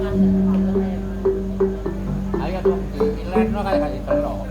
Ayo wong diilekno kaya gak ditelok.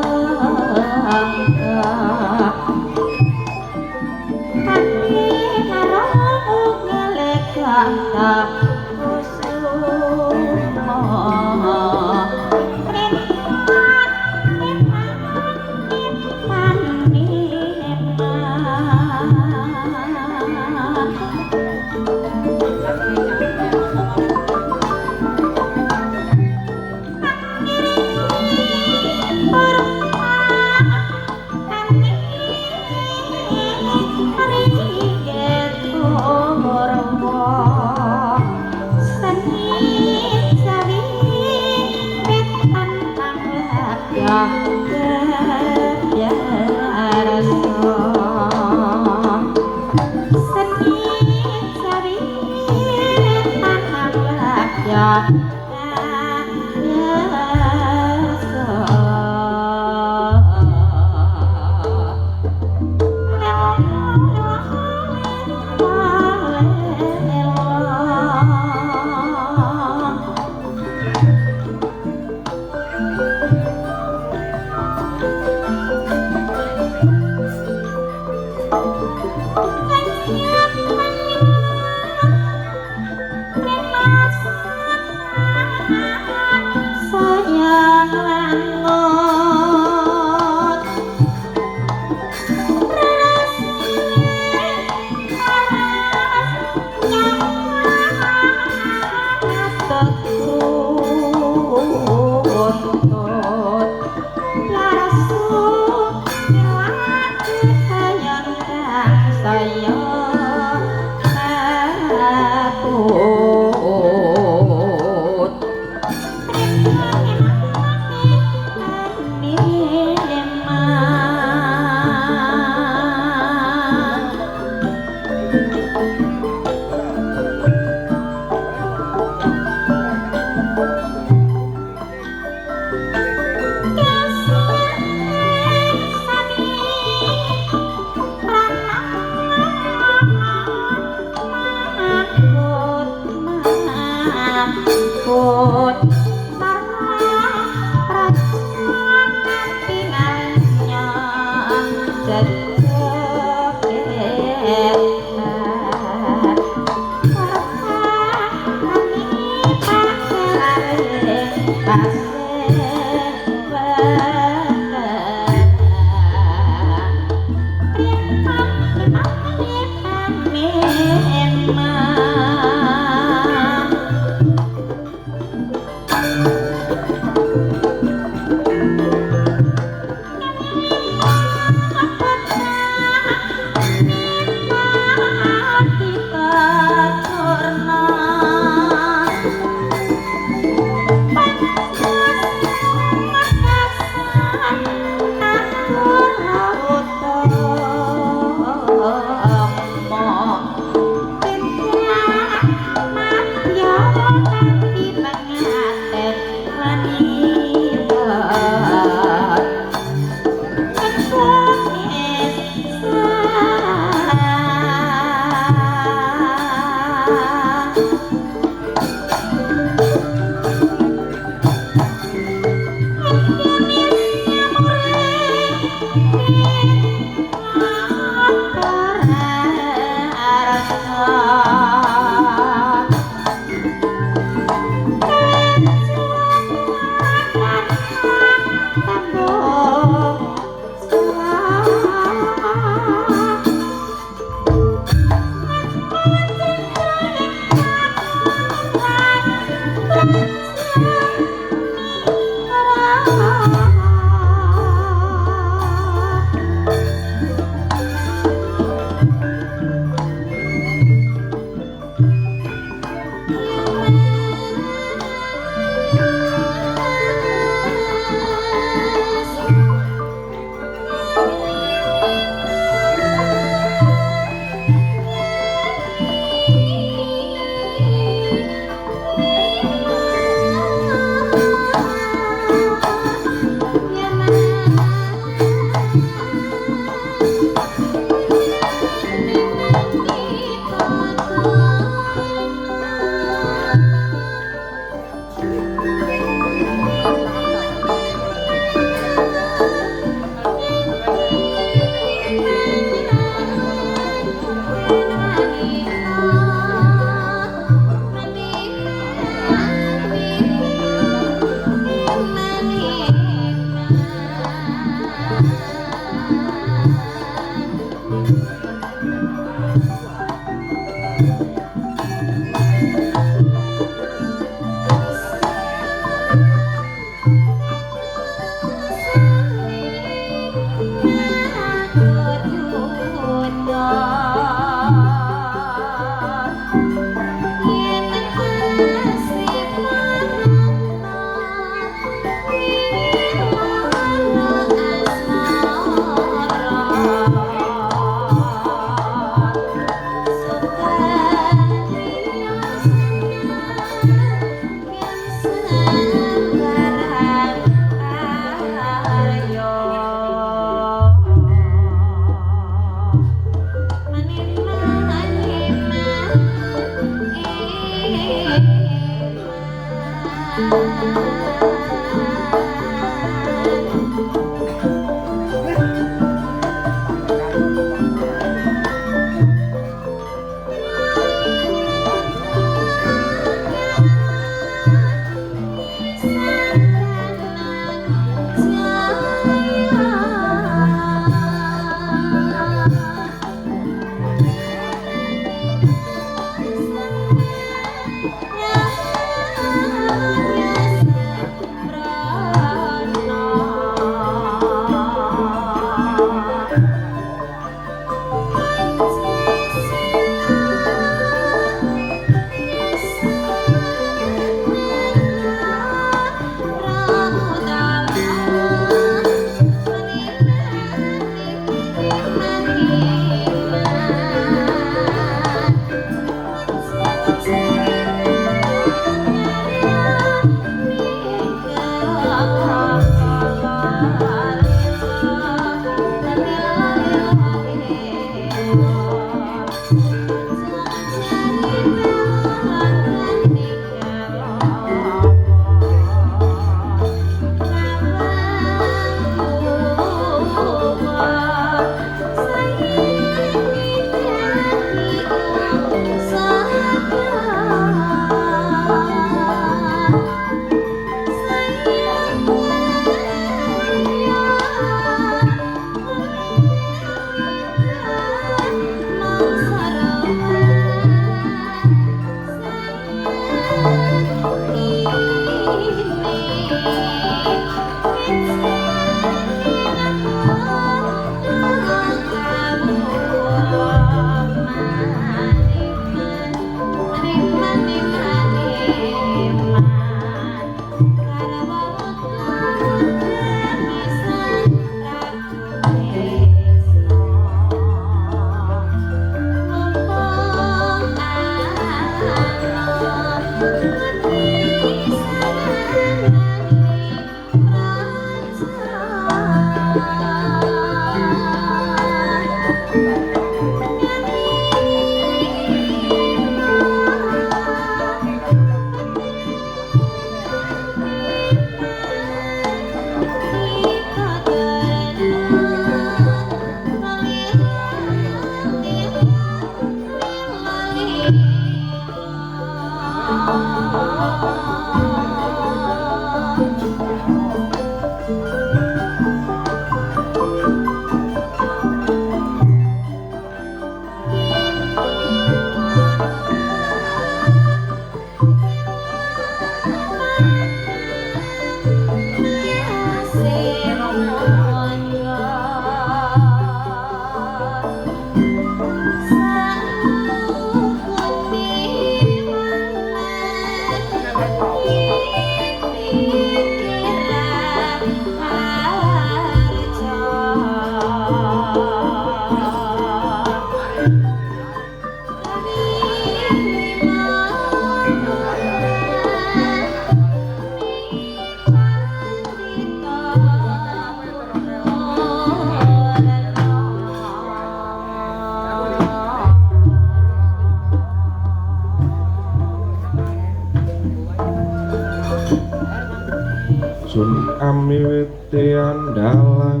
Andalan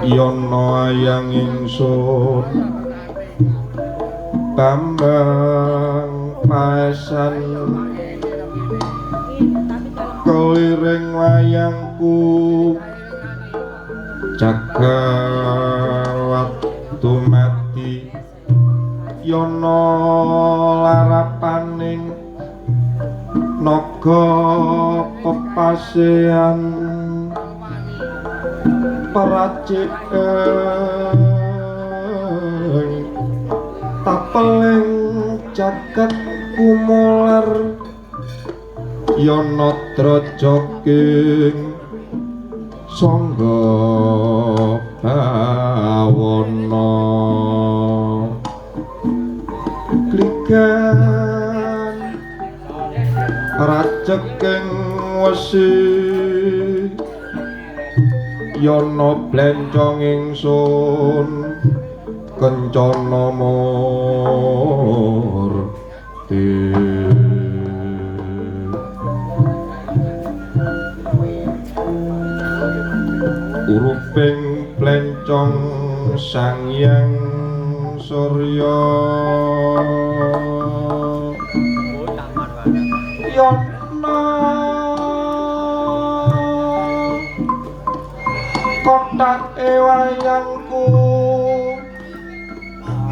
Yono ayang ingsun Bambang Paesan keliring wayangku jagat dumadi Yono larapaning naga pepasean peracik tapeling jagat kumolar Yono drajaking sangga bawana klikan raceking wesi Yono blencong ingsun kencana murti uruping blencong Sang Hyang Surya Yono kothake wayangku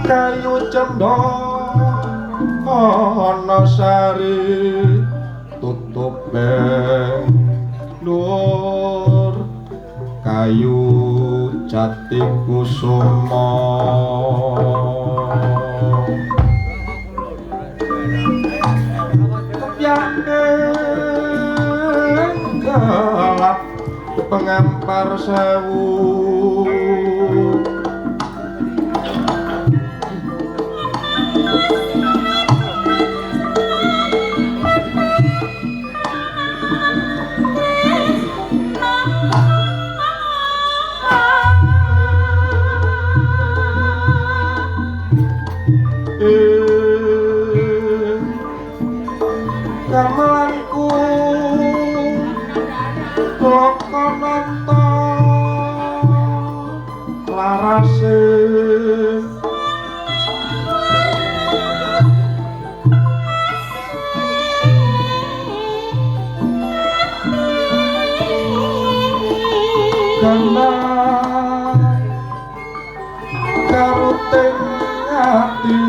kayu cendana sari tutuping dhuwur kayu jati kusuma kepyake gelap pengampar sewu gamelanku lokananta larase gamelan karuting ati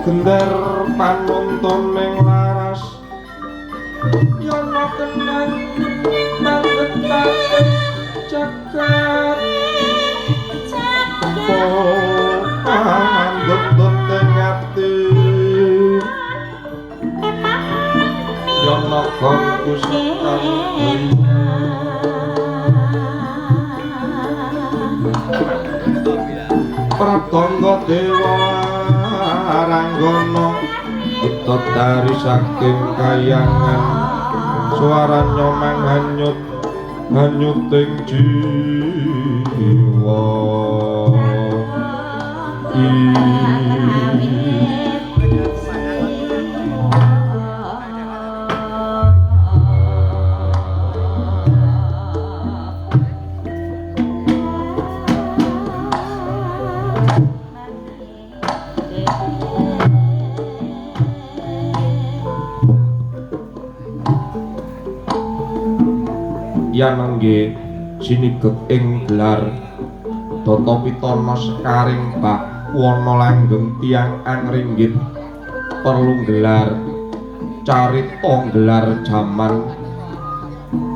gender panuntun ning laras Yono kenang mangetake jagat pangandut ing ati Yono gong kusekan Pratangga dewa Ranggana widodari saking kayangan suaranya manghanyut hanyuting jiwa. Yanangge sinigek ing gelar Data pitana sekaring bakwana langgeng tiyang angringgit perlu gelar carita gelar jaman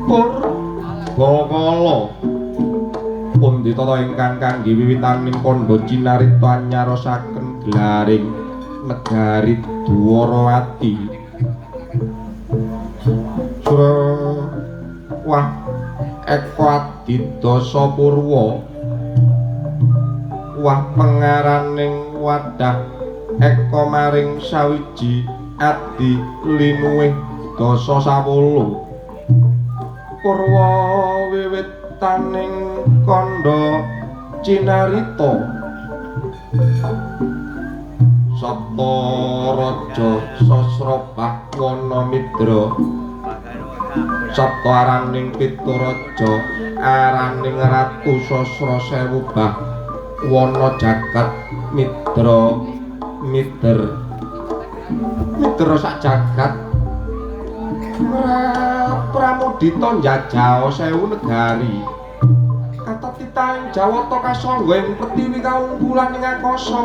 purbakala punditata ingkang kangge wiwitaning kandha cinarita anyarosaken gelaring negari Dwarawati. Sura wah Eko Adidasa Purwa wah pengaraning wadah eka maring sawiji adi linuwih dasa sawolu purwa wiwitaning kandha cinarita Sapta raja Sasrabah wana midra. Sapta araning pitu raja araning ratu sasra sewu bah wana jagat midra mider. Midra sak jagat Pramudita njajah sewu negari. Katatitaing Jawata kasangga ing pertiwi kaungkulan ing akasa.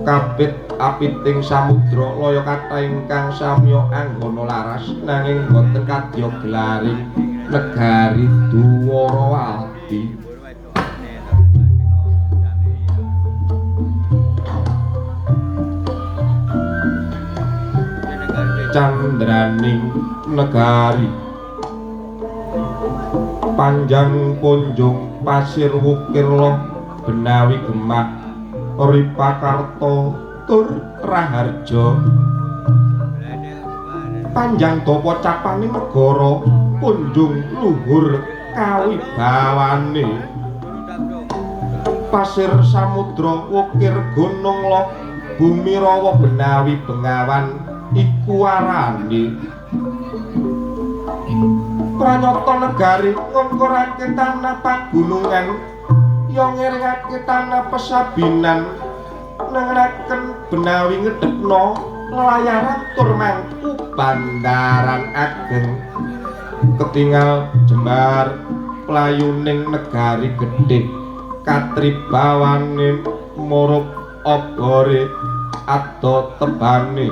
Kapit apiting samudra laya kathah ingkang samya anggana laras nanging boten kadya gelaring negari Dwarawati. Candraning negari panjang punjung pasir wukir loh benawi gemah Ripakarta tur Raharja. Panjang dapa capaning negara punjung luhur kawibawane. Pasir samudra wukir gunung loh bumi rawa benawi bengawan iku arane. Pranyata negari ngungkurake tanah pagunungan ya ngiringake tanah pesabinan nengenaken benawi ngedepno lelayaran tur mangku bandaran ageng. Ketingal jembar playuning negari gedhe katribawane murup obore ado tebane.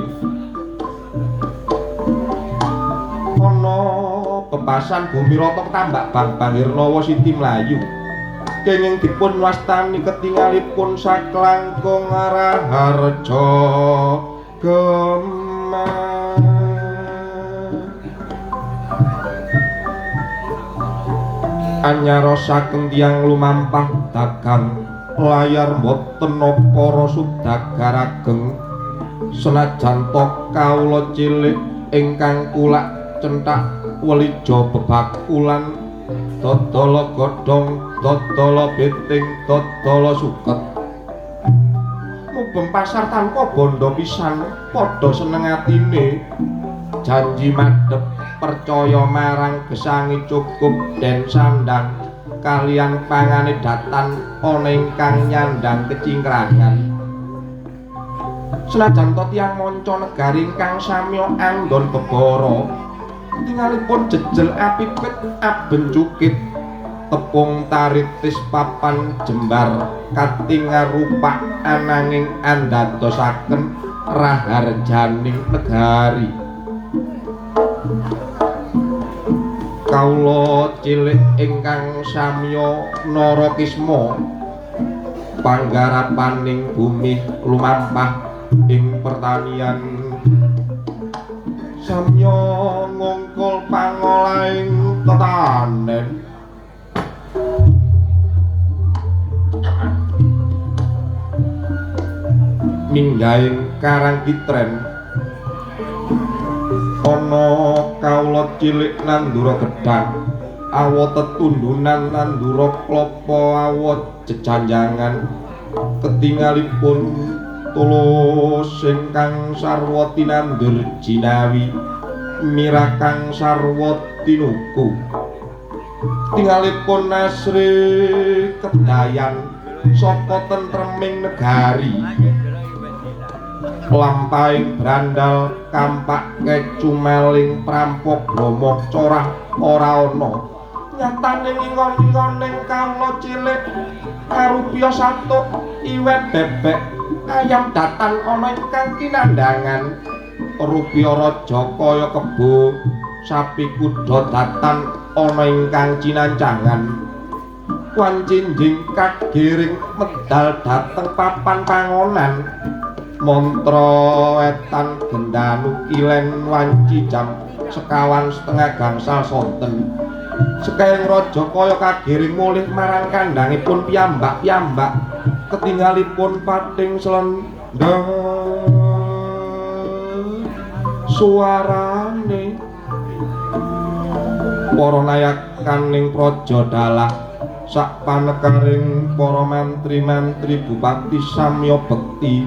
Ana bebasan bumi rata ketambak bang Bangirnawa siti mlayu. Kenging dipun wastani ketingalipun saklangkung Raharja Gemah. Anyara saking tiyang lumampah dagang layar boten para sudagar ageng. Senajan to kawula cilik ingkang kulak centhak welija bebakulan dodol godhong dodol biting dodol suket. Mubeng pasar tanpa bondo pisan padha seneng atine. Janji madhep percaya marang gesangi cukup den sandang kalian pangane datan ana ingkang nyandang kecingkrangan. Senajan to tiyang manca negari ingkang samya anggon bebara tingalipun jejel apipit aben cukit tepung taritis papan jembar katingal rupak ananging andadosaken raharjaning negari. Kawula cilik ingkang samya narakisma panggarapaning bumi lumampah ing pertanian samya ngungkul pangolahing tetanen. Minggahing karang kitren ana kawula cilik nandura gedhang awa tetundunan nandura klapa awa jejanjangan ketingalipun tulus ingkang sarwa tinandur jinawi mirakang sarwa tinuku. Tingalipun asri kedayan saka tentreming negari lampahing brandal kampak kecu maling perampok bromo corah ora ana. Nyatane ngingon-ingoning kawula cilik arupiya satuk iwet bebek ayam datan ana ingkang kinandhangan. Rupiya raja kaya kebo sapi kuda datan ana ingkang cinancangan. Wancinjing kagiring medal dhateng papan pangonan. Mantra wetan gendanu kilen wanci jam 1.5 gangsal sonten. Sekaing raja kaya kagiring mulih marang kandhangipun piyambak-piyambak ketinggalipun pating slendhang suarane. Para nayakaning praja dalah sak panekaring para mantri-mantri bupati samya bekti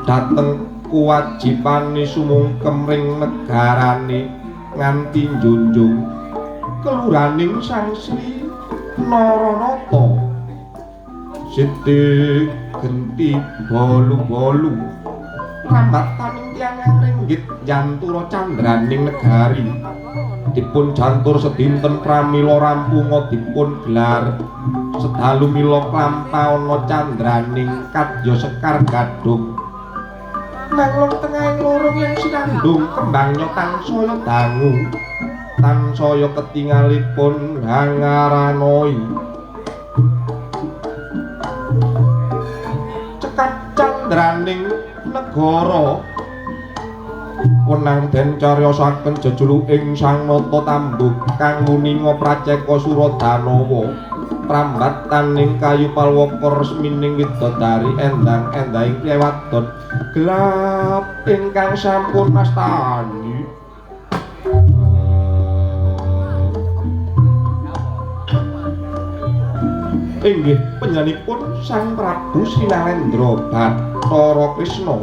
Dhateng kuwajibane sumungkem ring negarane nganti njunjung keluraning Sang Sri Naranata. Siti genti bolu-bolu rambataning tiyang ringgit jantura candraning negari dipun jantur sedinten pramila rampunga dipun gelar sedalu mila klampaana candraning kadya sekar gadhung nanglung tengahing lorong yang sinandung kembangnya tansaya dangu tansaya ketingalipun hangaranoi cekap candraning negara wenang den cariyosaken jejuluking Sang Nata Tambuh kang muninga praceka Suradanawa prambataning kayu palwaka resmining widodari endang endahing priya wadon gelap ingkang sampun mastani. Inggih panjenenganipun Sang Prabu Sri Narendra Bathara Krisna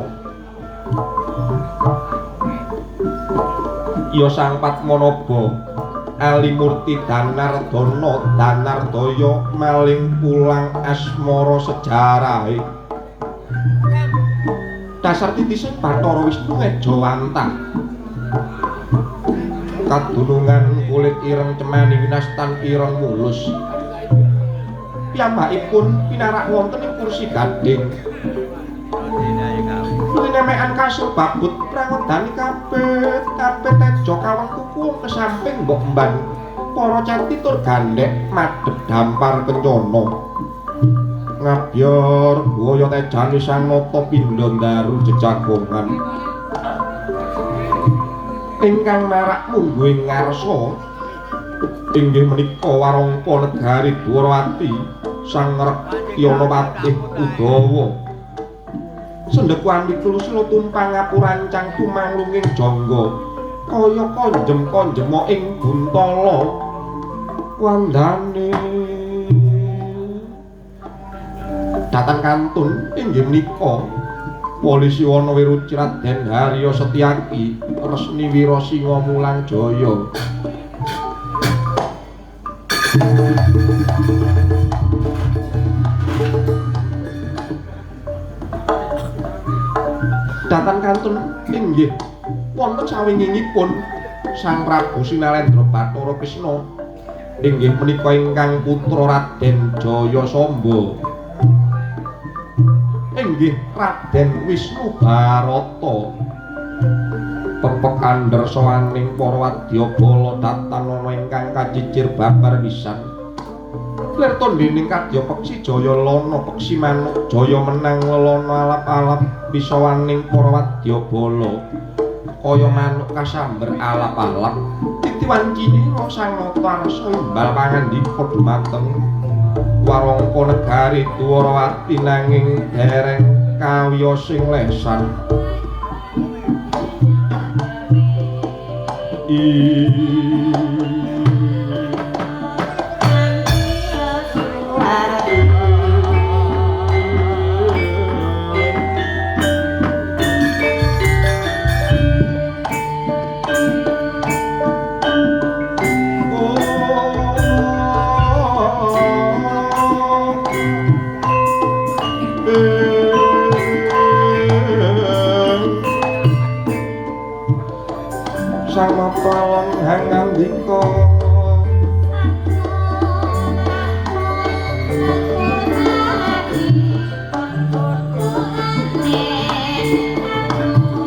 ya Sang Padmanaba Alimurti Danardana Danardaya maling pulang asmara sejarahe dasar titising Bathara Wisnu ngejawantah kadunungan kulit ireng cemani winastan ireng mulus piyambakipun pinarak wonten ing kursi gading linemekan kasur babut prangodani kabeh kabeh tejo kawang kuku kesamping mbok emban para canti tur gandhek madhep dampar kencana ngabyor boyo tejane Sang Nata pindha ndaru jejagongan ingkang marak mungguhing ngarsa inggih menika warangka negari Dwarawati Sang Rekyana Patih Udawa sendekuan witulusila tumpang ngapurancang tumanglunging jangga kaya konjem-konjema ing buntala wandane dhateng kantun inggih menika polisi wana Wiruci Raden Harya Setyaki Resni Wirasinga Mulang Jaya. Dhateng kantun inggih wonten sawingingipun Sang Prabu Sinalendra Bathara Krisna inggih menika ingkang putra Raden Jayasamba inggih Raden Wisnu Barata pepek andhersawaning para wadyabala datan ana ingkang kacicir babar pisan lir tondhening kadya peksi jaya lana peksi manuk jaya menang lelana alap-alap pisawaning para wadyabala kaya manuk kasamber alap-alap titiwan cinira Sang Nata arsa imbal pangandika dumateng warangka negari Dwarawati nanging dereng kawiyosing lesan. Sang Nata hangandika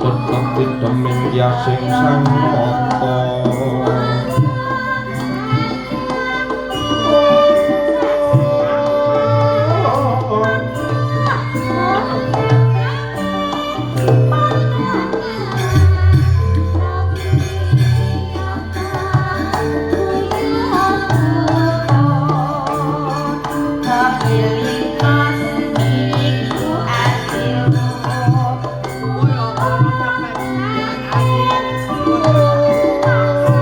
tetep pideming yasing Sang Nata Oh.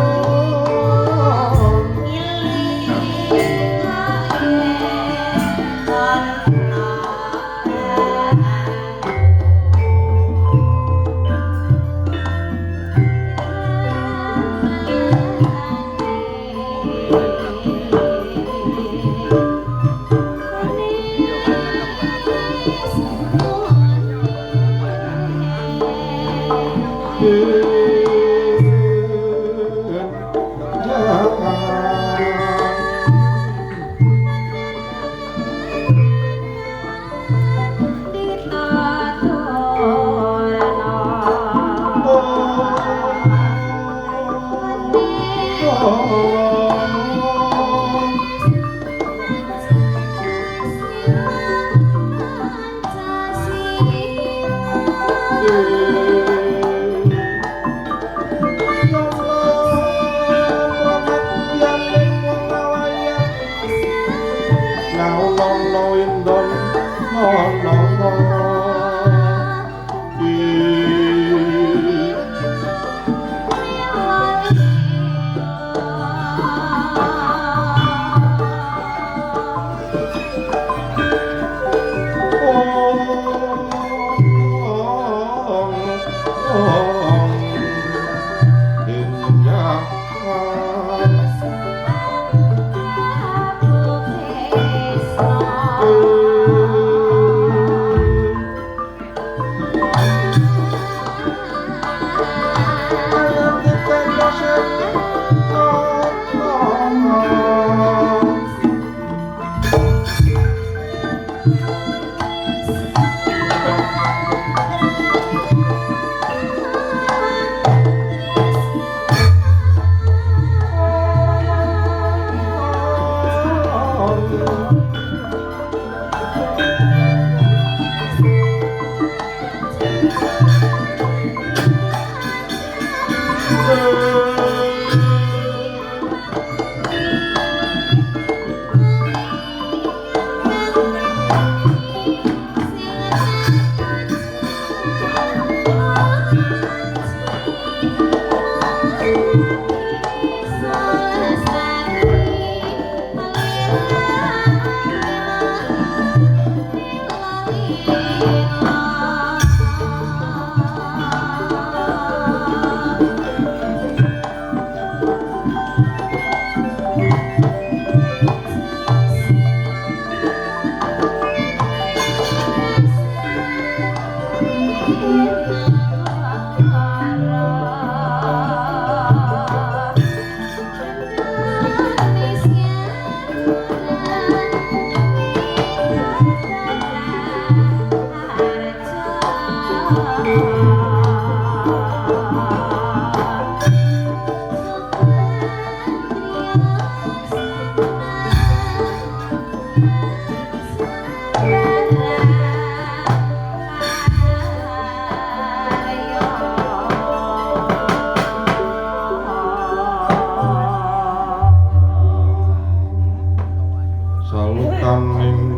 Salukaning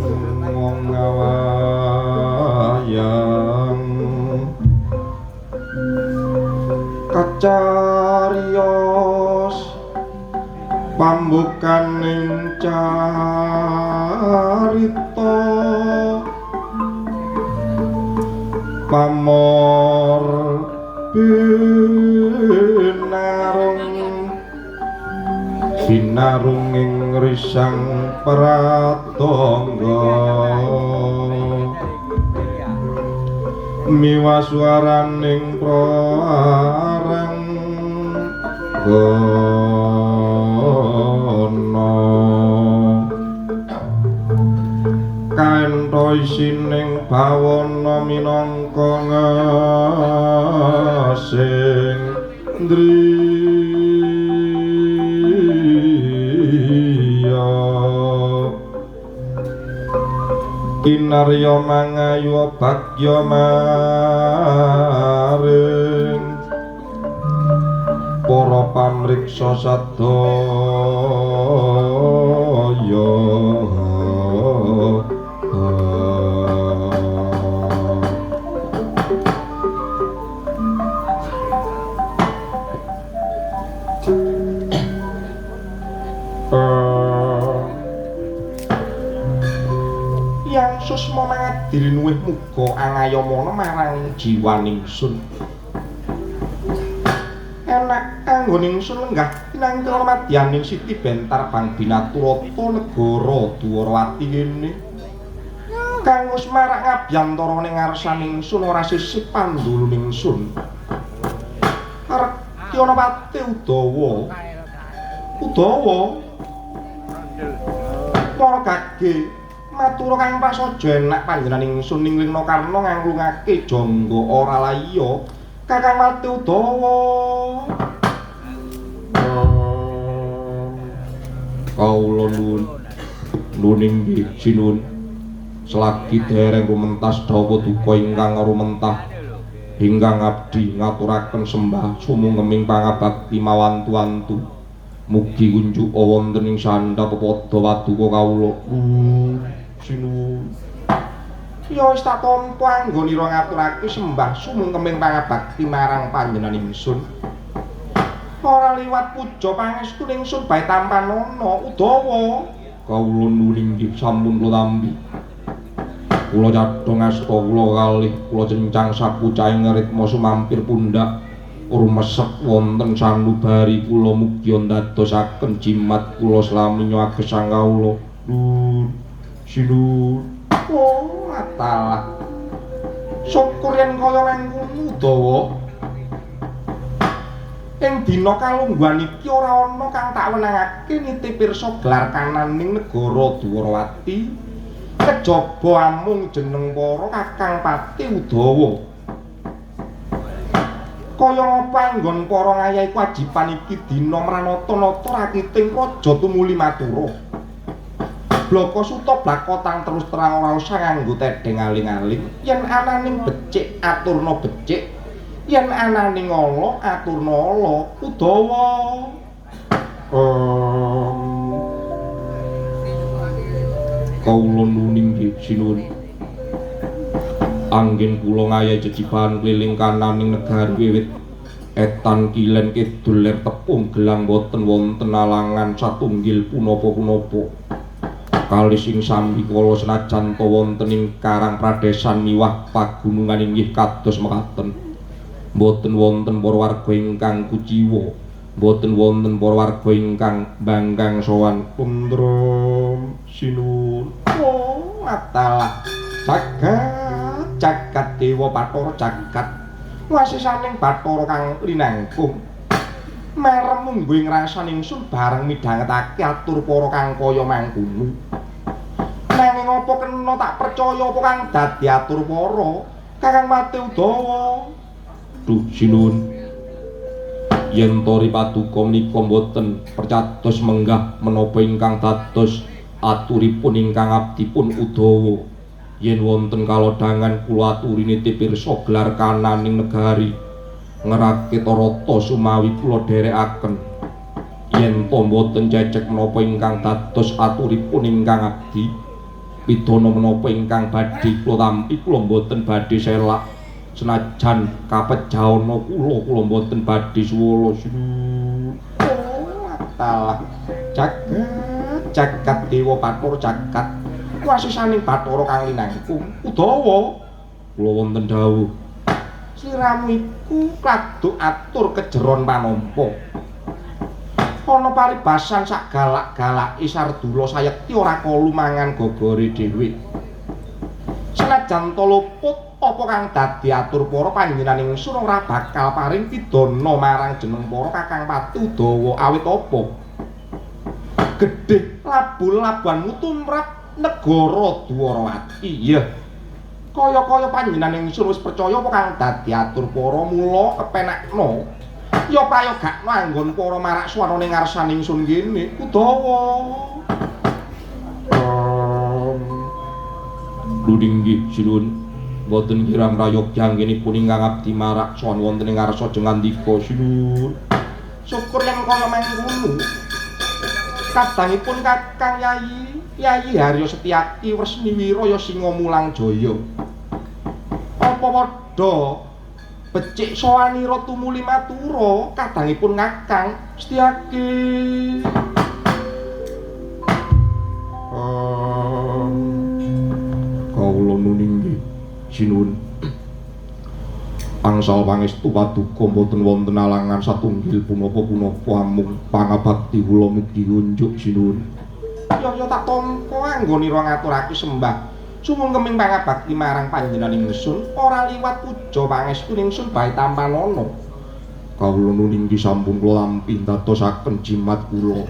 wong ngawayang kacariyos pambukaning carita pamor binarung binarung ing risang pratangga miwa swaraning prarang gono kaento isining bawana minangka ngesing ndriya kinarya mangayu bagya maring para pamriksa sadaya. Yang Susma mangadili luwih muga angayamana marang jiwaning sun. Enak anggon ingsun lenggah tinangkala madyaning siti bentar bang binaturata negara Dwarawati kene. Kang wis marak ngabyantara ning ngarsaning ingsun ora sisih panduluning ingsun. Arep ana pati Udawa. Udawa. Para gage matura kang prasaja enak panjenengan ingsun ning Lingna Karna nganglungake jangga ora laiya Kakang Wati Udawa. Kawula nuwun nuwun inggih sinuwun selagi dereng rumentas dawa duka ingkang rumentah ingkang abdi ngaturaken sembah sumungkeming pangabakti mawantu-wantu mugi kunjuk wonten ing sandhap pepada paduka kawula. Sinuwun. Ya wis tak tampa anggonira ngaturake sembah sumungkeming pangabakti marang panjenengan ingsun. Ora liwat puja pangestu ingsun bae tampanana Udawa. Kawula nuwun inggih sampun kula tampi. Kula cadhong asta kula kalih kula cencang sapucahing ritma sumampir pundak rumesep wonten sanubari kula mugi ndadosaken jimat kula slaminya agesang kawula. Nun sinun. Oh, atalah. Syukur yen kaya mangkono Udawa. Ing dina kalungguhan iki ora ana kang tak wenangake niti pirsa gelar kananing negara Dwarawati kejaba amung jeneng para Kakang Pati Udawa. Kaya ngapa anggon para ngayahi kewajiban iki dina mranata-nata rakiting raja tumuli matura. Blaka suta blakotang terus terang ora usah nganggo tedheng aling-aling. Yen ananing becik aturna becik, yen ananing ala aturna ala. Udawa. Kawula nuwun inggih sinuwun. Anggen kula ngayahi jejibahan keliling kananing negari wiwit etan kilen kidul ler tepung gelang boten wonten alangan satunggil punapa-punapa. Kalih sing sambikala senajan ta wonten ing Karang Pradesan miwah pagunungan inggih kados mekaten. Mboten wonten para warga ingkang kuciwa, mboten wonten para warga ingkang bangkang sowan. Tentrem sinuwun. Oh, atalah. Jagat jagat dewa Bathara jagat. Wasisaning Bathara kang linangkung. Merem mungguh ing rasaning ingsun bareng midhangetake atur para kang kaya mangkono. Nanging apa kena tak percaya apa kang dadi atur para Kakang Pati Udawa? Duh sinuwun. Yen to paduka menika mboten percados menggah menapa ingkang dados aturipun ingkang abdipun Udawa. Yen wonten kalodhangan kula aturi niti pirsa gelar kananing negari ngerakit rata sumawi kula dherekaken. Yen to mboten cecek menapa ingkang dados aturipun ingkang abdi, pidana menapa ingkang badhe kula tampi kula mboten badhe selak. Senajan kapejahana kula kula mboten badhe suwala. Oh, atalah. Jagat jagat dewa Bathara jagat. Wasisaning Bathara kang linangkung. Udawa. Kula wonten dawuh. Sliramu iku kladuk atur kejeron panampa. Ana paribasan sak galak-galake Sardula sayekti ora kalu mangan gogore dhewe. Senajan ta luput apa kang dadi atur para panjenengan ingsun ora bakal paring pidana marang jeneng para Kakang Pati Udawa awit apa? Gedhe labu-labuanmu tumrap negara Dwarawati. Iya. Kaya-kaya panjenengan ingsun wis percaya apa kang dadi atur para mula kepenakno. Ya prayogakno anggon para marak suwana ning ngarsane ingsun kene. Udawa. Ludinggih sinuwun. Mboten kirang prayogya anggenipun ingkang abdi marak sowan wonten ing ngarsa jengandika sinuwun. Syukur yen kaya mangkono. Kadangipun Kakang Yayi, Yayi Haryo Setyaki Wresniwira ya Singa Mulang Jaya. Apa padha becik sowanira tumuli matura kadangipun Kakang Setyaki. Kawula nuwun inggih sinuwun. Angsal pangestu paduka mboten wonten alangan satunggil punapa-punapa amung pangabakti kula mugi unjuk sinuwun. Ya ya tak tampa anggonira ngaturake sembah sumungkeming pangabakti marang panjenengan ingsun ora liwat puja pangestu ingsun bae tampanana. Kawula nuwun inggih sampun kula tampi ndadosaken jimat kula.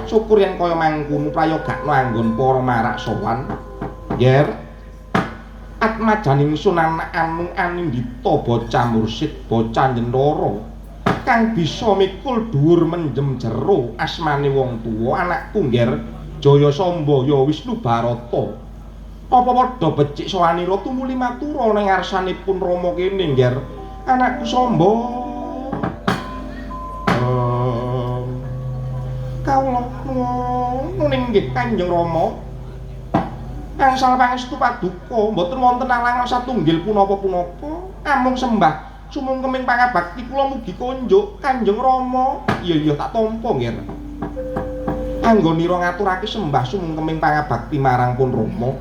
Syukur yen kaya mangkono prayogakno anggon para marak sowan. Yer atmajaning ingsun anak anu anindita bocah mursid bocah nyentara kang bisa mikul dhuwur mendem jero asmane wong tuwa anakku ngger Jaya Samba ya Wisnu Barata. Apa padha becik sowanira tumuli matura ning ngarsanipun Rama kene ngger anakku Samba. Kawula nuwun inggih Kanjeng Rama. Angsal pangestu paduka mboten wonten alangan satunggil punapa-punapa amung sembah sumungkeming pangabakti kula mugi konjuk Kanjeng Rama. Iya iya tak tampa nggih. Anggonira ngaturake sembah sumungkeming pangabakti marang pun Rama.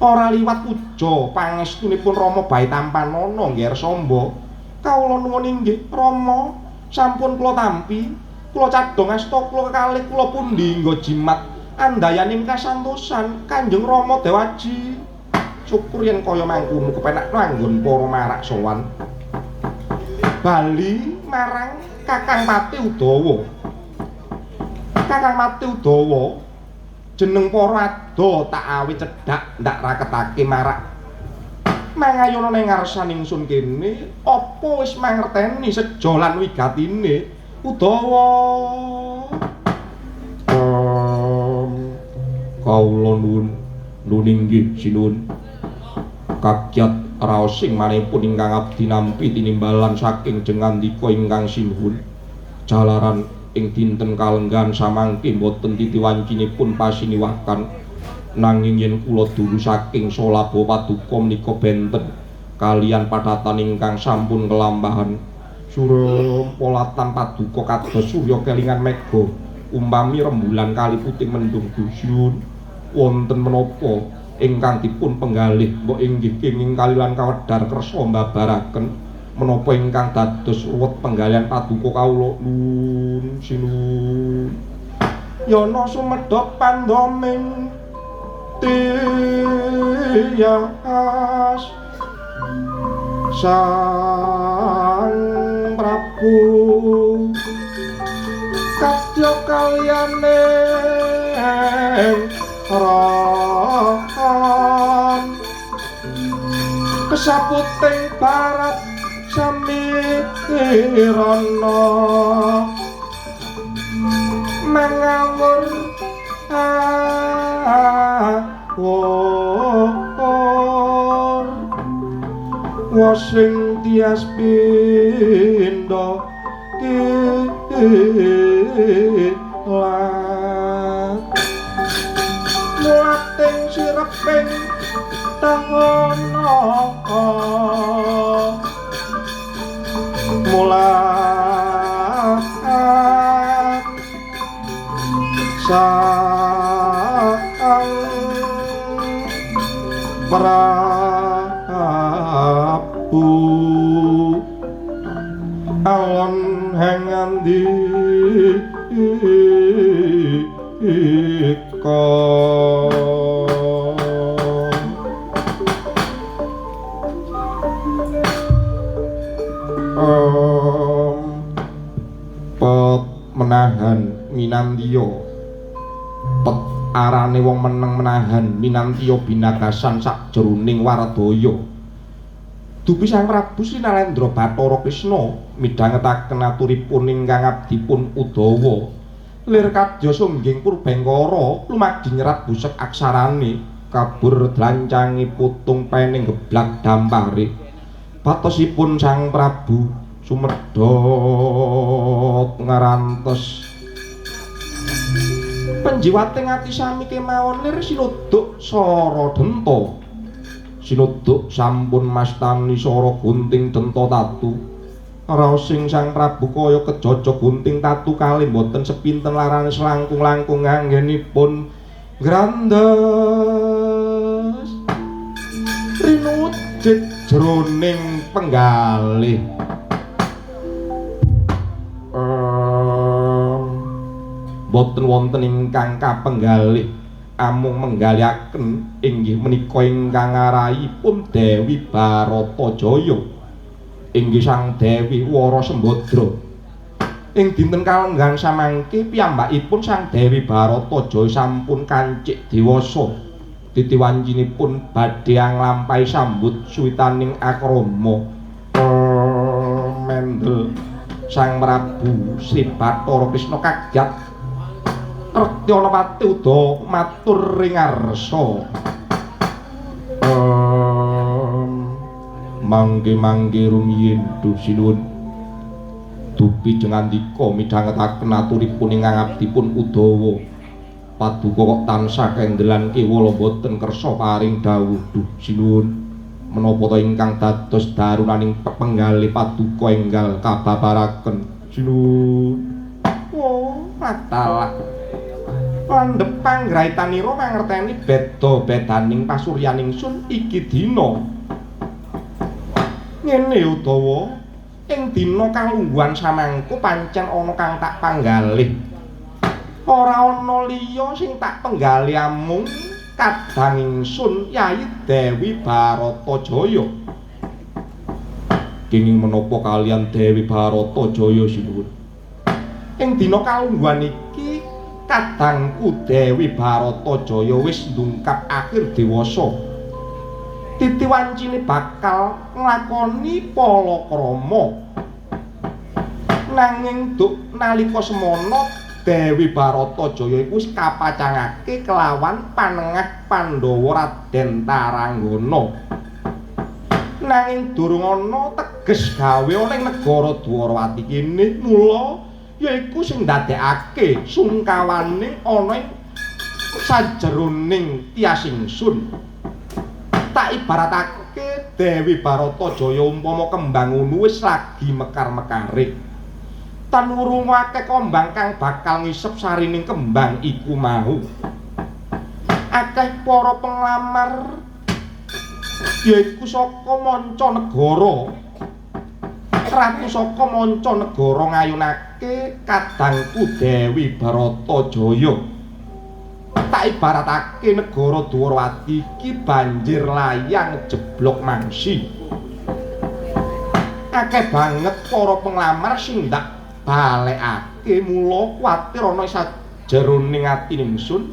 Ora liwat puja pangestunipun Rama bae tampanana Ngger Samba. Kawula nuwun inggih Rama, sampun kula tampi, kula cadhong asta kula kekalih kula pundi nggo jimat andayaning kasantosan Kanjeng Rama Dewaji. Syukur yen kaya mangkono kepenak anggon para marak sowan. Bali marang Kakang Pati Udawa. Kakang Pati Udawa jeneng para ado tak awi cedhak ndak raketake marak mangayana ning ngarsan ingsun kene apa wis mangerteni seja lan wigatine Udawa. Kawula nuwun nuwun inggih sinuwun. Kakyat raosing manipun ingkang abdi nampi tinimbalan saking jengandika ingkang sinuwun. Jalaran ing dinten kalenggan samangke boten titiwancinipun pasiniwakan, nanging yen kula dulu saking Salaba paduka menika benten kalian padatan ingkang sampun kelampahan. Surem polatan paduka kados surya kelingan mega umpami rembulan kali putih mendung dusun. Wonten menapa ingkang dipun penggalih mbok inggih kenging kalilan kawedhar kersa mbabaraken menapa ingkang dados ruwet penggalihan paduka kawula nun sinuwun. Yana sumedhot pandoming tiyas Sang Prabu kadya kaliyane ron kesaputing barat samirana mangawur awur wasing tias pindha kilat mulating sireping tahana mulat Sang Prabu alon hengandika. Pet menahan minantiya, pet arane wong meneng menahan minantiya binagasan sakjroning waradaya. Dupi Sang Prabu Sri Narendra Bathara Krisna midhangetaken aturipun ingkang abdipun Udawa. Lir kadya sungging purbengkara lumadi nyerat busek aksarane kabur dlancangi putung pening geblak dampare. Batosipun Sang Prabu sumedhot ngarantos penjiwating ati sami kemawon lir sinuduk sara denta. Sinuduk sampun mastani sara gunting denta tatu. Raosing Sang Prabu kaya kejaja gunting tatu kalih boten sepinten larane selangkung-langkung anggenipun ngrandes rinujit jroning penggalih. Boten wonten ingkang kapenggalih amung menggalihaken inggih menika ingkang ngarahipun Dewi Baratajaya inggih Sang Dewi Wara Sembadra. Ing dinten kalenggan samangke piyambakipun Sang Dewi Baratajaya sampun kancik dewasa. Titiwancinipun badhe nglampahi sambut suwitaning akrama. Mendel Sang Prabu Sri Bathara Krisna kaget Rektianapati uda matur ing ngarsa. Mangke-mangke rumiyin duh sinuwun. Dupi jengandika midhangetaken aturipun ingkang abdipun Udawa. Paduka kok tansah kendelan kewala boten kersa paring dawuh duh sinuwun. Menapa ta ingkang dados darunaning pepenggalih paduka enggal kababaraken sinuwun. Oh, matalah. Landhep panggraitanira mangerteni beda-bedaning pasuryan ingsun iki dina. Ngene Udawa, ing dina kalungguhan samangko pancen ana kang tak panggalih. Ora ana liya sing tak penggalih amung kadang ingsun Yayi Dewi Baratajaya. Kenging menapa kaliyan Dewi Baratajaya sinuwun? Ing dina kalungguhan iki kadangku Dewi Baratajaya wis ndungkap akhir dewasa. Titi wancine bakal nglakoni palakrama. Nanging duk nalika semana Dewi Baratajaya iku wis kapacangake kelawan panengah Pandhawa Raden Taranggana. Nanging durung ana teges gawe ana ing negara Dwarawati kene, mula yaiku sing ndadekake sungkawaning ana ing sajeroning tias ingsun. Tak ibaratake Dewi Baratajaya umpama kembang ngono wis lagi mekar-mekare. Tan wurungake kembang kang bakal ngisep sarining kembang iku mau. Akeh para penglamar yaiku saka manca negara. Ratu saka manca negara ngayunake kadangku Dewi Baratajaya. Tak ibaratake negara Dwarawati iki banjir layang jeblok mangsi. Akeh banget para penglamar sing ndak balekake, mula kuwatir ana sajeroning ati ingsun.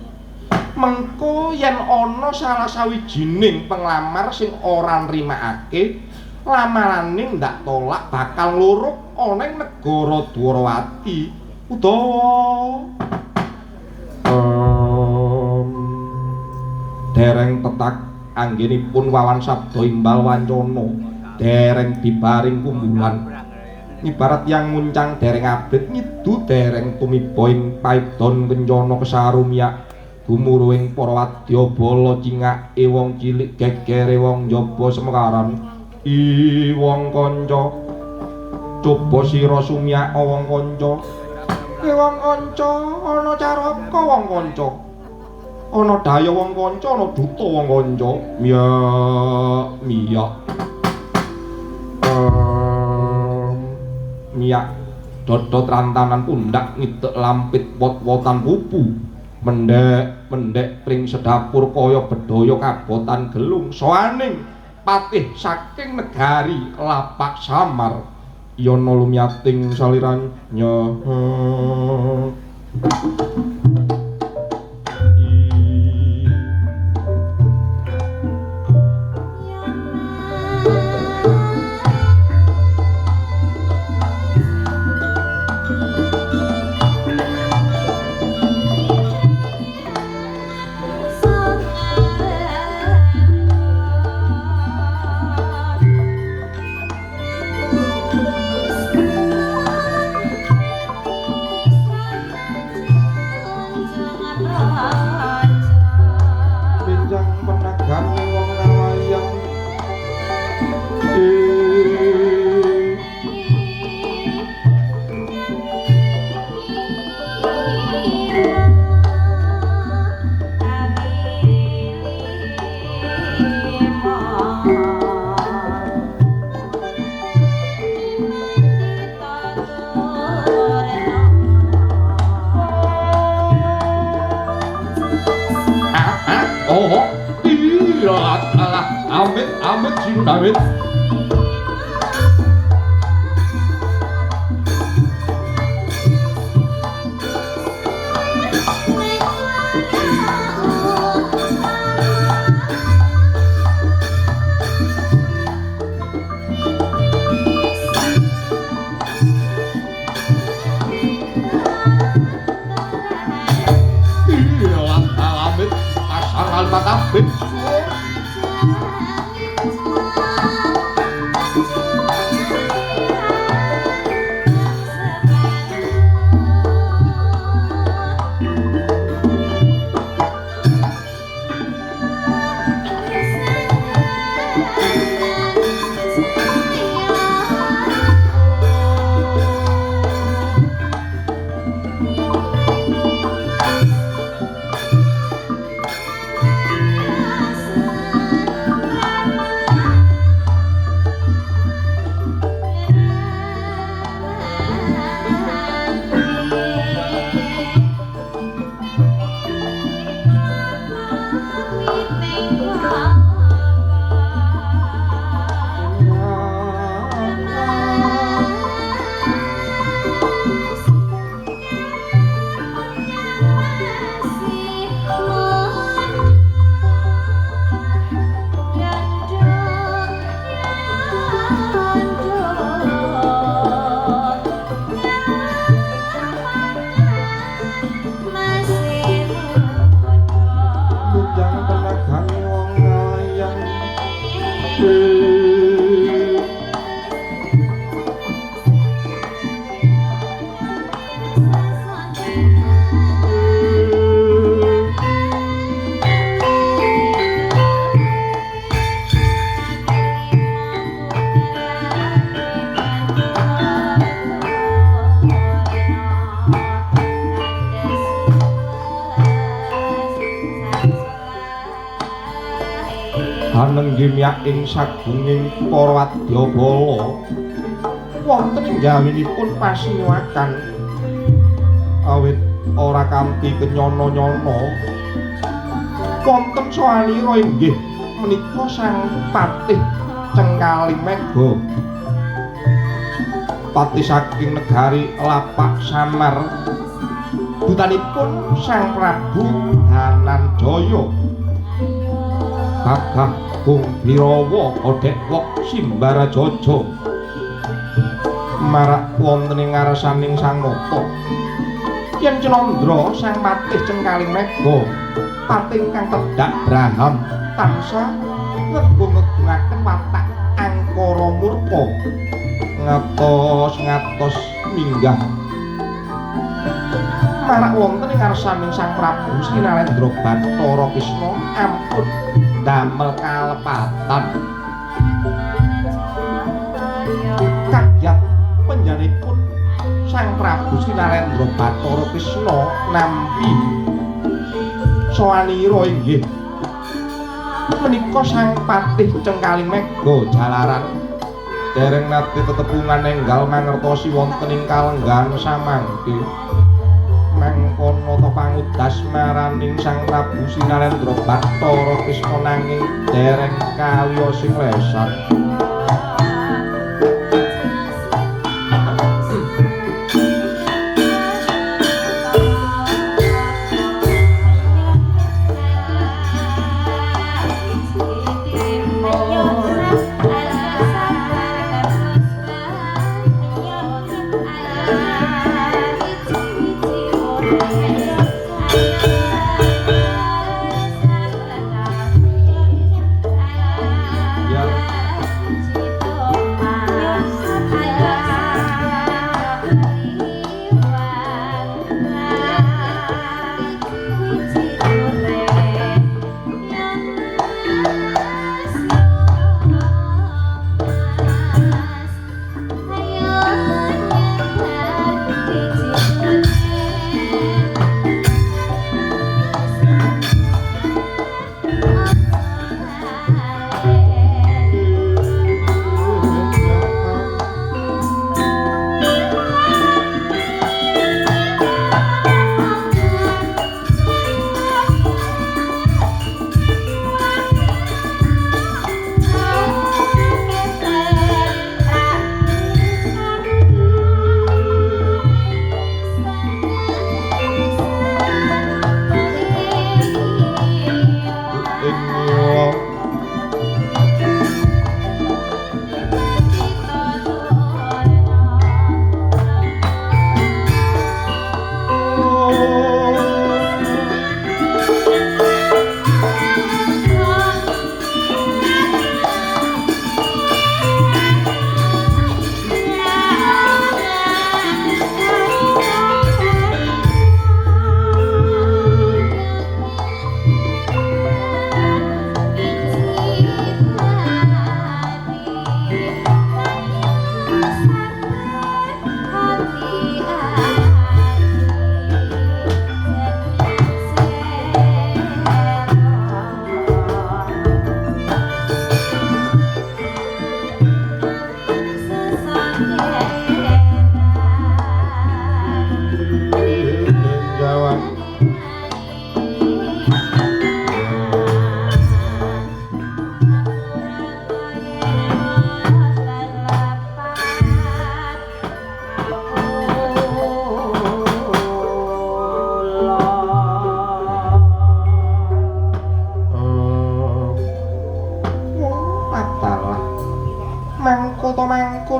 Mengko yen ana salah sawijining penglamar sing ora nrimakake lamarane ndak tolak bakal ngluruk ana ing negara Dwarawati. Udawa dereng tetak anggenipun wawan sabda imbal wancana, dereng bibaring kumbulan. Ibarat yang muncang dereng abrit ngidu dereng tumiba ing paidon kencana kesarumiak gumuruhing para wadya bala cingake wong cilik gegere wong njaba semekaran. I wong kanca coba sira sumyak wong kanca. E wong kanca ana caraka wong kanca, ana daya wong kanca, ana duta wong kanca. Miyak miyak miyak dodot rantanan pundak ngidek lampit wot-wotan pupu mendek mendek pring sedapur kaya bedhaya kabotan gelung soaning patih saking negari lapak samar yana lumyating saliranya. Amit amit. Amit pasar almatabit. Inggih miyak ing sagunging para wadyabala wonten ing jawinipun pasinuwakan awit ora kanthi kenyana-nyana wonten sawanira inggih menika Sang Patih Cengkaling Mega, patih saking negari Lapak Samar, dutanipun Sang Prabu Dananjaya, Gagah Gung Birawa Kodhekwok Simbarajaja marak wonten ing ngarsaning Sang Nata. Yen Candra Sang Patih Cengkaling Mega, patih ingkang tedhak braham tansah ngegung-ngegungaken watak angkara murka, ngatos-ngatos minggah marak wonten ing ngarsaning Sang Prabu Sri Narendra Bathara Krishna ampun damel kalepatan. Kagyat panjenenganipun Sang Prabu Sri Narendra Bathara Krishna nampi sawanira inggih menika Sang Patih Cengkaling Mega jalaran dereng nate tetepungan enggal mangertosi wonten ing kalenggahan samangke. Mangkono ta pangudas maraning Sang Prabu Sri Narendra Bathara Krishna nanging dereng kaliya sing lesan.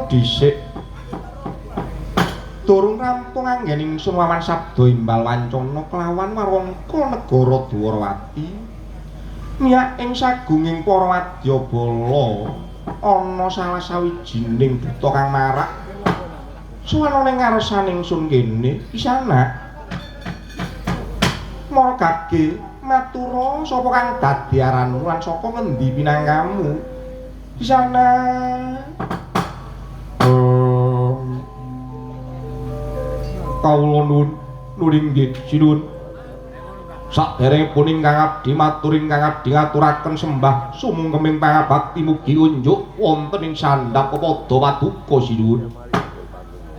Dhisik durung rampung anggen ingsun wawan sabda imbal wancana kelawan warangka negara Dwarawati miyak ing sagunging para wadyabala ana salah sawijining duta kang marak suwana ning ngarsane ingsun kene isana mara gage matura sapa kang dadi aranmu lan saka ngendi pinangkamu isana. Kawula nuwun nuring nggih sinuwun. Saderengipun ingkang abdi matur ingkang abdi ngaturaken sembah sumungkeming pangabakti mugi unjuk wonten ing sandhap pepada paduka sinuwun.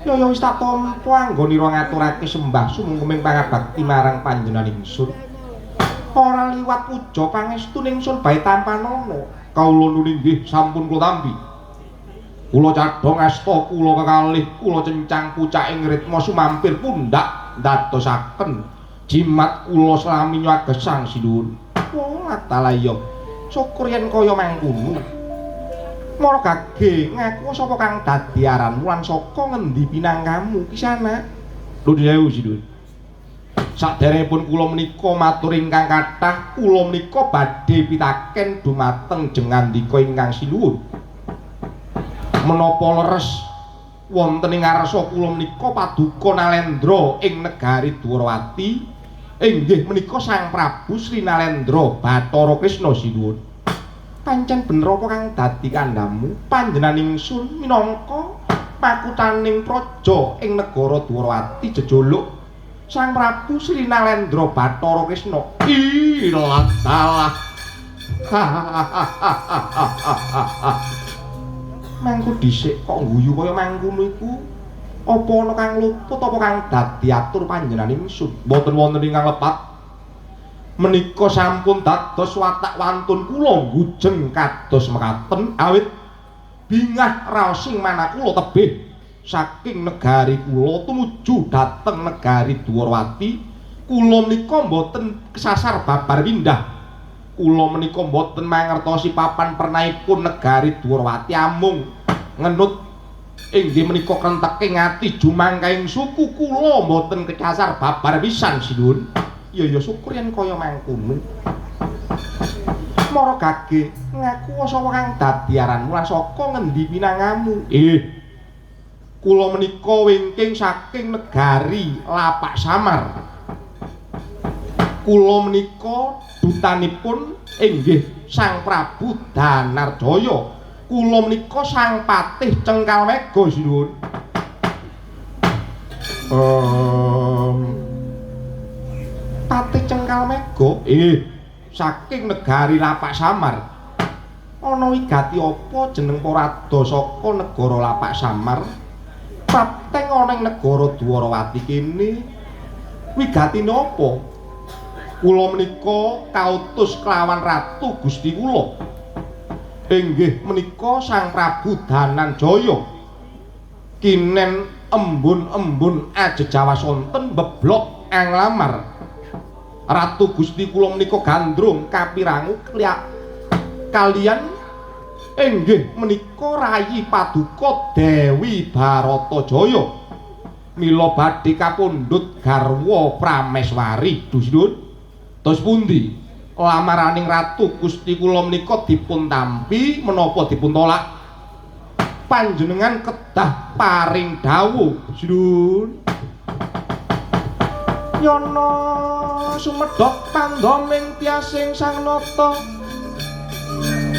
Ya ya wis tak tampa anggonira ngaturake sembah sumungkeming pangabakti marang panjenengan ingsun. Ora liwat puja pangestu ningsun bae tampanana. Kawula nuwun inggih sampun kula tampi. Kula cadhong asta kula kekalih kula cencang pucaking ritma sumampir pundak ndadosaken jimat kula slami nyagesang sinuwun. Oh, dalah iya. Syukur yen kaya mangkono. Mara gage ngaku sapa kang dadi aranmu lan saka ngendi pinangkamu Kisana? Nuwun sewu sinuwun. Saderengipun kula menika matur ingkang kathah, kula menika badhe pitaken dumateng jengandika ingkang sinuwun. Menapa leres wonten ing ngarsa kula menika paduka Nalendra ing negari Dwarawati? Inggih menika Sang Prabu Sri Nalendra Bathara Krisna sinuwun. Pancen bener apa kang dadi kandhamu? Panjenengan ingsun minangka makutaning praja ing negara Dwarawati jejuluk Sang Prabu Sri Nalendra Bathara Krisna. Ilah dalah. Mangku dhisik kok guyu kaya mangkono iku? Apa ana kang luput apa kang dadi atur panjenengan ingsun? Mboten wonten ingkang lepat. Menika sampun dados watak wantun kula ngujeng kados mekaten awit bingah raosing manah kula tebih saking negari kula tumuju dhateng negari Dwarawati. Kula menika mboten kesasar babar pindah. Kula menika mboten mangertosi papan pernaipun negari Dwarawati amung ngenut inggih menika krenteking ati jumangkaing suku kula mboten kecasar babar pisan sinuwun. Ya ya syukur yen kaya mangkono. Mara gage ngaku sapa kang dadi aranmu lan saka ngendi pinangamu? Kula menika wingking saking negari Lapak Samar. Kula menika dutanipun inggih Sang Prabu Danarjaya. Kula menika Sang Patih Cengkal Mega sinuwun. Patih Cengkal Mega? Saking negari Lapak Samar. Ana wigati apa jeneng Parada saka negara Lapak Samar? Prapteng ana ing negara Dwarawati kene. Wigatine apa? Kula menika kautus kelawan Ratu Gusti kula. Inggih menika Sang Prabu Dananjaya. Kinen embun-embun ajejawa sonten beblok anglamar. Ratu Gusti kula menika gandrung kapirangu kalian inggih menika rayi paduka Dewi Baratajaya. Mila badhe kapundhut garwa Prameswari. Dusun terus pundi lamaraning Ratu Gusti kula menika dipun tampi menapa dipun tolak? Panjenengan kedah paring dawuh. Sinuwun. Yana sumedhok pandoming tiasing sang nata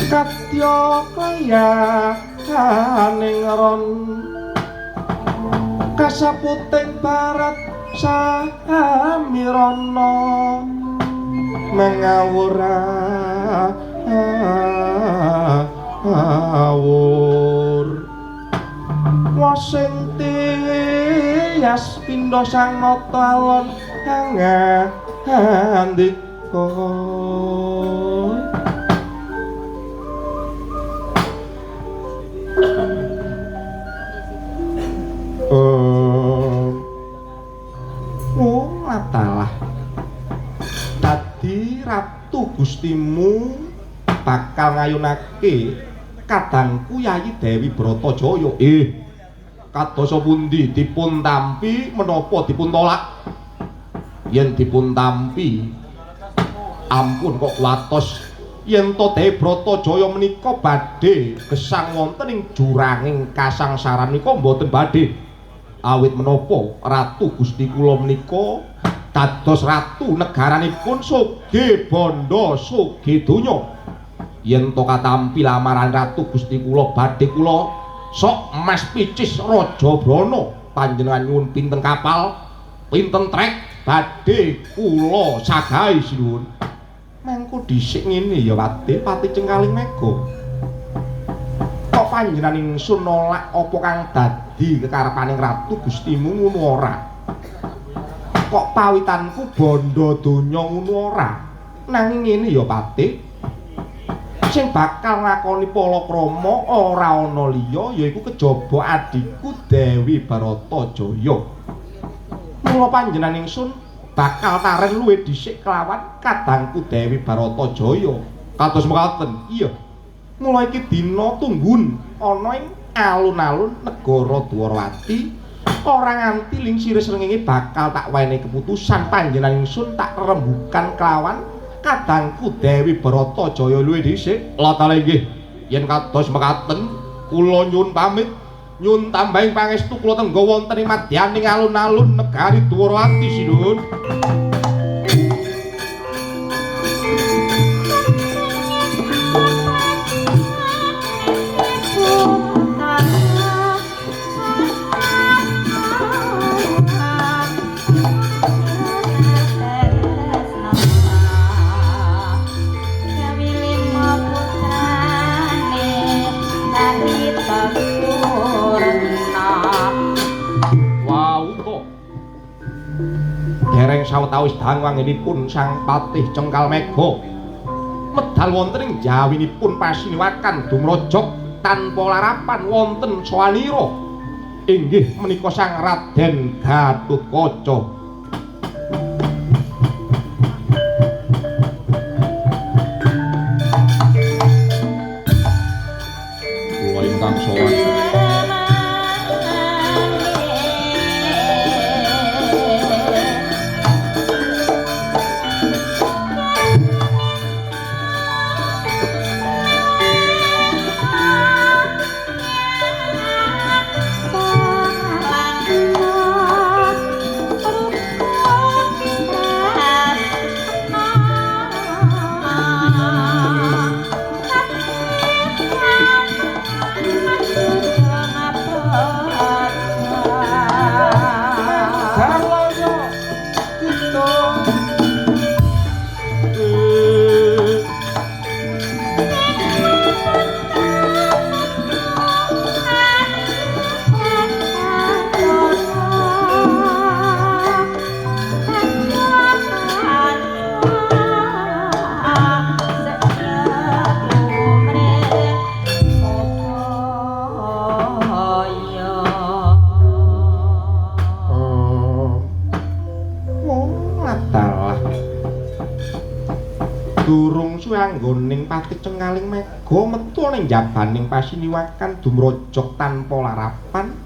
kadya klayaning ron kasaputing barat samirana mengawur awur wasing tias pindha sang nata alon ngandika. Oh latalah dadi Ratu Gustimu bakal ngayunake kadangku Yayi Dewi Bratajaya. Kadosa pundi dipun tampi menapa dipun tolak? Yen dipun tampi ampun kok watos yen to Dewi Bratajaya menika badhe gesang wonten ing juranging kasangsaran nika mboten badhe. Awit menapa Ratu Gusti kula menika dados ratu negaranipun sugih bandha sugih donya. Yen to katampi lamaran Ratu Gusti kula badhe kula sok mas picis Raja Brana. Panjenengan nyuwun pinten kapal, pinten trek, Badhe kula sagahi sinuwun. Mangko dhisik ngene ya Patih, Patih Cengkaling Mega. Kok panjenengan ingsun nolak apa kang dadi kekarepaning Ratu Gustimu ngono ora? Kok pawitanku bondo donya ngono ora? Nanging ngene ya Patih, sing bakal nglakoni palakrama ora ana liya yaiku kejaba adhiku Dewi Baratajaya. Mula panjenengan ingsun bakal taren luwih dhisik kelawan kadangku Dewi Baratajaya. Kados mekaten? Iya. Mula iki dina tunggun ana ing alun-alun negara Dwarawati, ora nganti lingsire srengenge bakal tak wenehi keputusan panjenengan ingsun tak rembukan kelawan kadangku Dewi Baratajaya luwih dhisik. Latale inggih, yen kados mekaten kula nyuwun pamit, nyuwun tambahing pangestu kula tengga wonten ing madyaning alun-alun negari Dwarawati sinuwun. Sawetawis dangu anggenipun Sang Patih Cengkal Mega medal wonten ing jawinipun pasiniwakan dumrojok tanpa larapan wonten sawanira inggih menika Sang Raden Gatotkaca. Kula ingkang sowan anggoning Patih Cengkaling Mega metu ning jabaning pasiniwakan dumrojok tanpa larapan.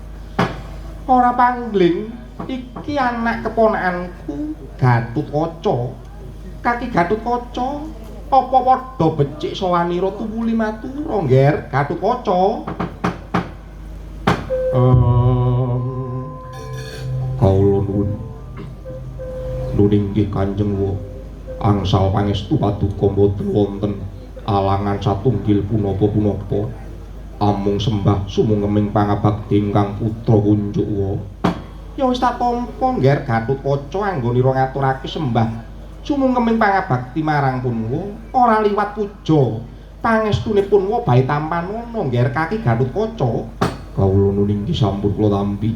Ora pangling iki anak keponakanku Gatotkaca. Kaki Gatotkaca apa padha becik sawanira tuwuli matura ngger Gatotkaca? Kawula nuwun. Nuwun inggih Kanjeng Wa. Angsal pangestu paduka mboten wonten alangan satunggil punapa-punapa. Amung sembah sumungkeming pangabakti ingkang putra kunjuk wa. Ya wis tak tampa ngger Gatotkaca anggonira ngaturake sembah sumungkeming pangabakti marang punwa, ora liwat puja. Pangestunipun wa bae tampanana ngger kaki Gatotkaca. Kawula nuwun inggih sampun kula tampi.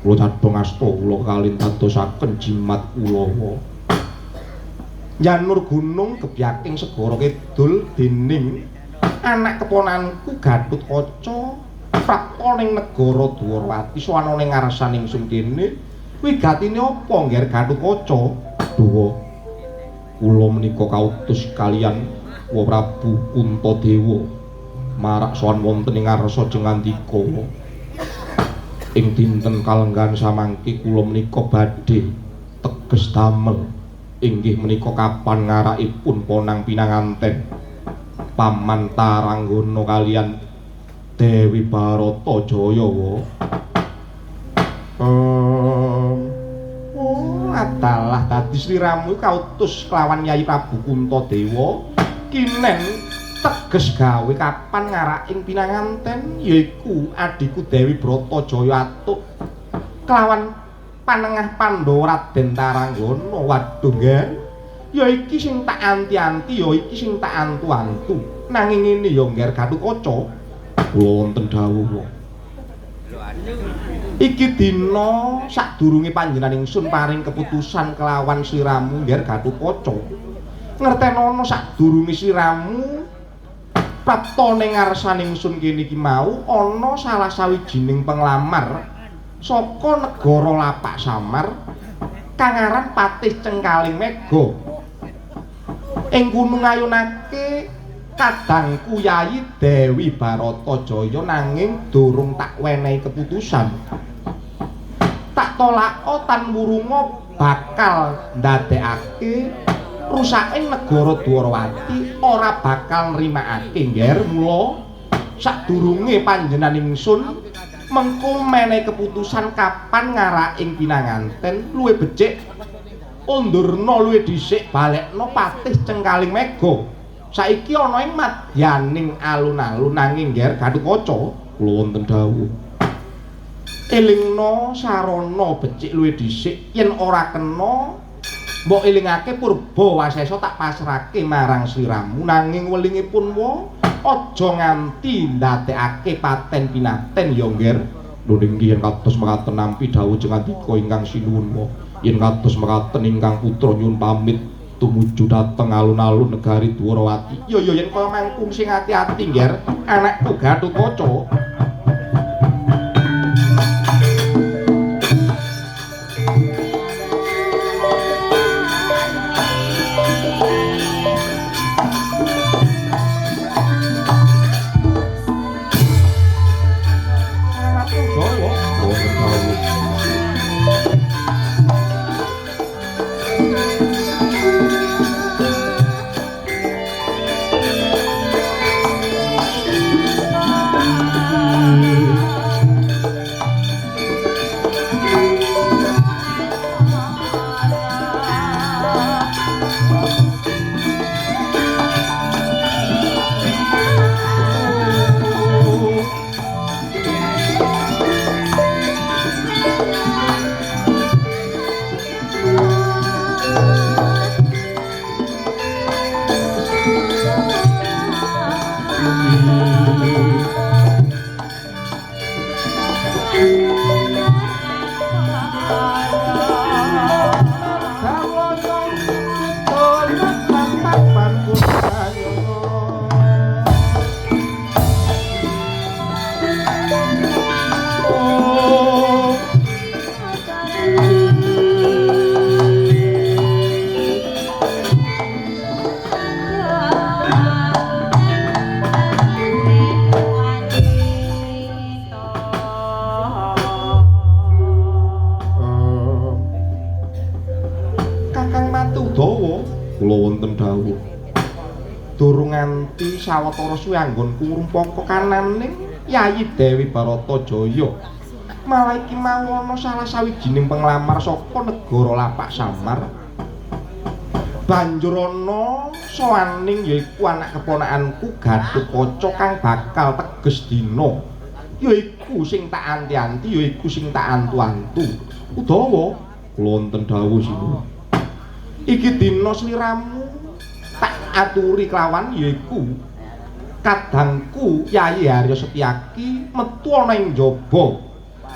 Kula cadhong asta kula kalih dadosaken jimat kula wa. Janur gunung gebyaking segara kidul dening anak keponanku Gatotkaca prapta ning negara Dwarawati sowan ning ngarsaning ingsun kene wigatine apa ngger Gatotkaca? Duwa kula menika kautus kaliyan Wa Prabu Puntadewa marak sowan wonten ing ngarsa Jengandika. Ing dinten kalenggahan samangke kula menika badhe teges damel inggih menika kapan ngarakipun ponang pinanganten Paman Taranggana kaliyan Dewi Baratajaya wa. Oh adalah dadi sliramu kautus kelawan Yai Prabu Kuntadewa kinen teges gawe kapan ngaraking pinanganten yaiku adhiku Dewi Bratajaya atuk kelawan Panengah Pandhawa Raden Taranggana. Waduh, Ngger. Ya iki sing tak anti-anti, ya iki sing tak antu-antu. Nanging ngene ya, Ngger Gatotkaca. Kula wonten dawuh. Iki dina sadurunge panjenengan ingsun paring keputusan kelawan sliramu Ngger Gatotkaca. Ngertenono sadurunge sliramu prapta ning ngarsane ingsun kene iki mau ana salah sawijining penglamar saka negara Lapak Samar kang aran Patih Cengkaling Mega. Ing kono ngayunake kadangku Yayi Dewi Baratajaya nanging durung tak wenehi keputusan. Tak tolako tan wurunga bakal ndadekake rusaking negara Dwarawati ora bakal nrimakake Ngger. Mula sadurunge panjenengan ingsun mengko menehi keputusan kapan ngaraking pinanganten luwih becik undurna luwih dhisik balekna Patih Cengkaling Mega. Saiki ana ing madyaning alun-alun nanging Ngger Gatotkaca kula wonten dawuh. Elingna sarana becik luwih dhisik yen ora kena mbok elingake purba wasesa tak pasrahke marang sliramu nanging welingipun wa aja nganti ndadekake paten pinaten ya Ngger. Lho nggih yen kados mekaten nampi dawuh jengandika ingkang sinuwun wa yen kados mekaten ingkang putra nyuwun pamit tumuju dhateng alun-alun negari Dwarawati. Ya ya yen kaya mangkung sing ati-ati Ngger, anakku Gatotkaca. Sawetara suwe anggonku ngrumpaka kananing Yayi Dewi Baratajaya. Malah iki mau ana salah sawijining penglamar saka negara Lapak Samar. Banjur ana sowaning yaiku anak keponakanku Gatotkaca kang bakal teges dina. Yaiku sing tak anti-anti, yaiku sing tak antu-antu. Udawa kula wonten dawuh sinuwun. Iki dina sliramu tak aturi kelawan yaiku kadangku Yayi Harya Setyaki metu ana ing njaba.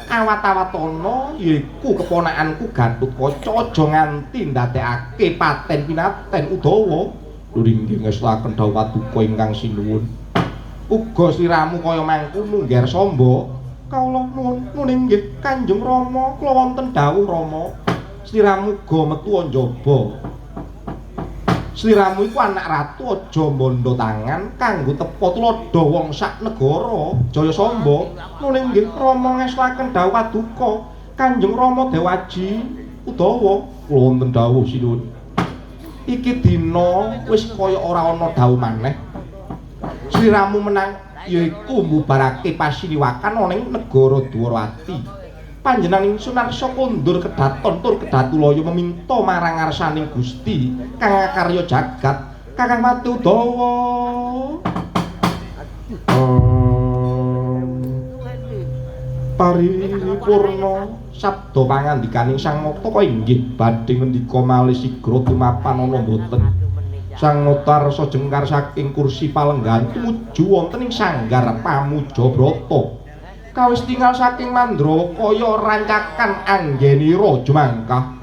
Awat-awatana yaiku keponakanku Gatotkaca aja nganti ndadekake paten pinaten udawa. Lho inggih ngestakaken dawuh paduka ingkang sinuwun. Uga sliramu kaya mangkono Ngger Samba. Kawula nuwun nuwun inggih Kanjeng Rama, kula wonten dawuh Rama. Sliramu uga metu njaba. Sliramu iku anak ratu aja mbandha tangan kanggo tepa tuladha wong sak negara Jaya Samba. Nuwun inggih Rama ngestakaken dawuh paduka Kanjeng Rama Dewaji Udawa. Kula wonten dawuh sinuwun. Iki dina wis kaya ora ana dawuh maneh. Sliramu menang yaiku mbubarake pasiniwakan ana ing negara Dwarawati. Panjenengan ingsun arsa kondur kedaton tur kedatulaya meminta marang ngarsaning Gusti kang akarya jagat Kakang Mati Udawa. Paripurna Sabda pangandikaning Sang Nata inggih badhe ngendika malih sigra tumapan ana mboten. Sang Nata arsa jengkar saking kursi palenggahan tumuju wonten ing sanggar Pamuja Brata. Kawis tinggal saking Mandrawa kaya rancakan anggenira jumangkah.